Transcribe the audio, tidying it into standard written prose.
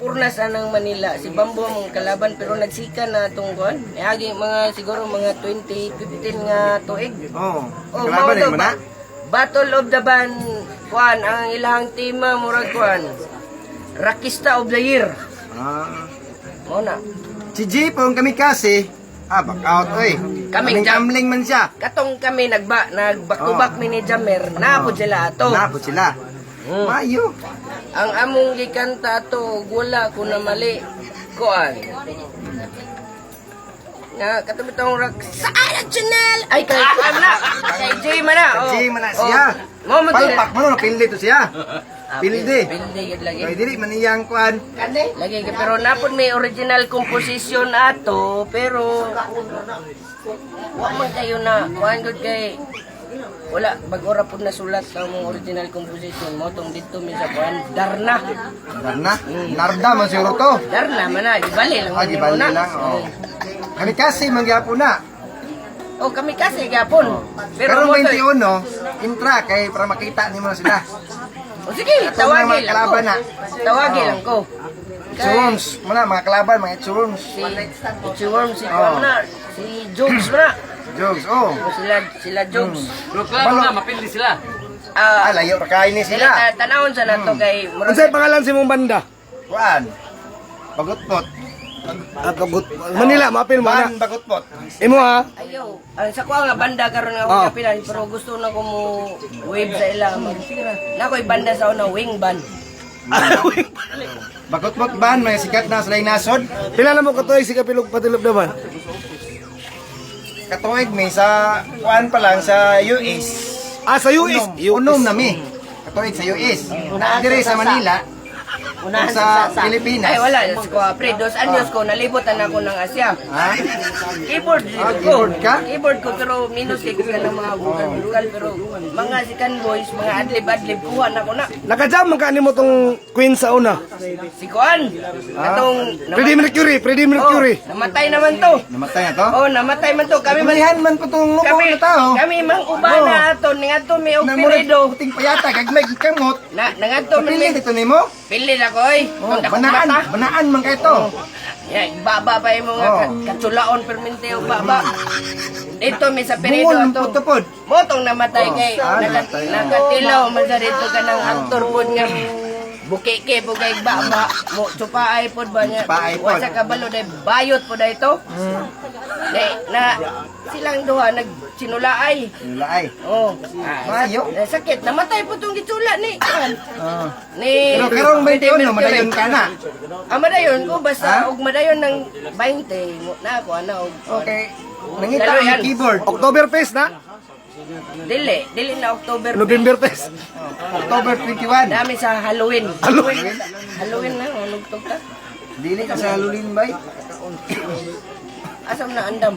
Kurnas anang Manila, si Bambo mong kalaban, pero nagsika na atong kuan. Niagi mga siguro mga 2015 nga tuig. Oh, Oh, kalaban mao eh to, mo na. Battle of the Band kuan ang ilang tema, murag kuan. Rakista of the Year. Ah. Mao na. Si Jeep, ang kami kasi, back out, oy. Kaming Kaming jam. kamling man siya. Katong kami nagba nag back to back mi ni Jamer, naa pud sila ato. Napot sila. Mayo. Ang among gikanta ato ug wala ko na mali kuan. Na katong bitong rock sa channel ay kay kuan na kay Jay man na. Oh. Jay man na siya. Oh. Mo man to. Palpak mo no, pildi to siya. Ah, Pildi. Pildi gid lagi. Kay dili man iyang kuan. Lagi kay pero napod may original composition ato, pero wa man kayo na kuan gud kay wala bag-o ra pud nasulat ang mong original composition mo tong didto mi sa kuan Darna. Darna. Narda man siguro to. Darna man na, gibali lang. Ah, Man gibali nimo na. lang. Oh. Kami kasi mangyapon na. Oh, kami kasi gyapon. Pero mo to- 21, intra kay para makita nimo na sila. Oh, sige, Atong tawagi mga lang ko. kalaban na. Tawagi Oh. lang ko. Kay Itsurums, muna mga kalaban, mga itsurums. si Itchworm, si kuan na, si Jokes na. Jogs, oh. Oh, sila sila Jokes. Pero klaro na, mapili sila. Ah, Ah, layo ra kayo ni sila sila. tanawon sa nato kay murag Unsay pangalan sa imong banda? Kuan. Bagutpot. Ah, Bagut. Manila, maapil mo na. Ban bagutpot. Imo ha? Ayo, ang sa kuha nga banda karon nga Oh. oh. kapilan, pero gusto na ko mo wave sa ila mag. Na ko'y banda sa una, wing band. Bagutpot ban, mga sikat na sa nasod. Pila na mo katuig si Kapilog Patilob naman? Katuig mi sa kuan pa lang sa US. Ah, sa US. Unom, unom na mi. Katuig sa US. Dire sa Manila. Sa Pilipinas. Ay wala, sa kuha pre, 2 anyos ko nalibutan ako ng Asia. Ha? Keyboard Ah, ko. keyboard ka? Keyboard ko, pero minus kay ko ng mga vocal vocal, pero mga sikan boys, mga adlib adlib kuha na ko na. Nakajam man ka nimo tong Queen sa una. Si Kuan, katong Freddie Mercury, Freddie Mercury. Oh, namatay naman to. Namatay na to? Oh, namatay man to. Kami man Kami man po tong lubo kami na tao. kami mang uban Oh. na ato ningadto mi og Na murag pirido. puting payata gagmay kamot. Na nangadto man Pili mi. dito nimo. Pili na ko oy. Oh, Kung dakong banaan, mata. banaan man kay to. Ya, baba pa imo nga katsulaon permente og baba. Dito mi sa perido Bungol ato. po to pod. Motong namatay Oh, kay namatay, oh. nakatilaw man sa dito ka ng aktor pod nga bukike po kay baba mo tsupaay pod ba niya. Tsupaay pod. Wa sa kabalo day bayot pod day to. Day na silang duha nagsinulaay. Laay. Oh, Mayo. Sakit namatay po tong gitsula ni kuan. Oh. Ni Pero karong 21 madayon ka na. Ah, madayon ko basta Ha? og madayon ng 20 mo na ako ana og Okay. Nangita Dalo yan. ang keyboard. October Fest na? Dili, dili na October. November Fest. October 21. Dami sa Halloween. Halloween. Halloween na, nugtog ta. Dili ka sa Halloween bay. Asam na andam.